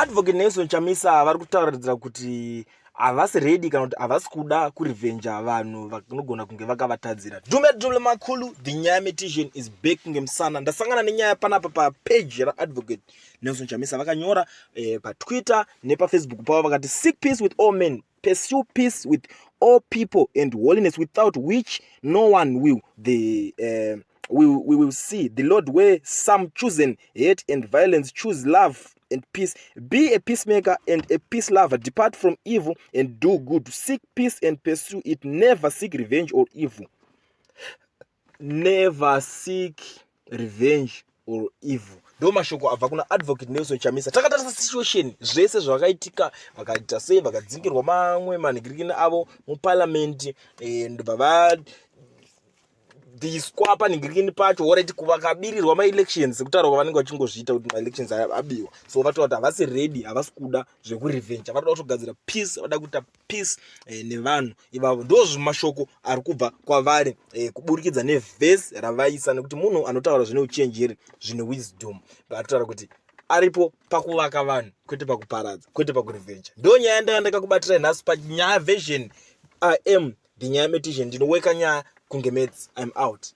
Advocate Nelson Chamisa vari kutauridzira kuti havasi ready kana kuti havasi kuda kurevenja vanhu vanogona kunge vakavatadzira. Dume Dume Makhulu, the nyaya metician is back ngemusana. Ndasangana nenyaya panapa papage raAdvocate Nelson Chamisa vakanyora paTwitter nepaFacebook pavo vakati seek peace with all men, pursue peace with all people and holiness without which no one will the we will see the Lord where some chosen hate and violence choose love and peace. Be a peacemaker and a peace lover. Depart from evil and do good. Seek peace and pursue it. Never seek revenge or evil. Never seek revenge or evil. Ndo mashoko abva kuna Advocate Nelson Chamisa. Takatarisa situation zvese zvakaitika, vakaita sei, vakadzingirwa mamwe manhikirikini avo muparliament, ndobva vabviswa panhingirikini pacho. Alright, vakabirirwa maelections sekutaura kwavanenge vachingozviita kuti maelections abiwa. So vataura kuti havasi ready, havasi kuda zvekurevenge, vanoda kutogadzira peace, vada kuita peace nevanhu ivavo. Ndo zvimashoko ari kubva kwavari kuburikidza nevhesi ravaisa, nekuti munhu anotaura zvine uchenjeri, zvine wisdom, vatotaura kuti aripo pakuvaka vanhu, kwete pakuparadza, kwete pakurevenge. Ndo nyaya ndanga ndakakubatirai nhasi panyaya version. I am the nyaya metician, ndinoweka nyaya kunge maths. I'm out.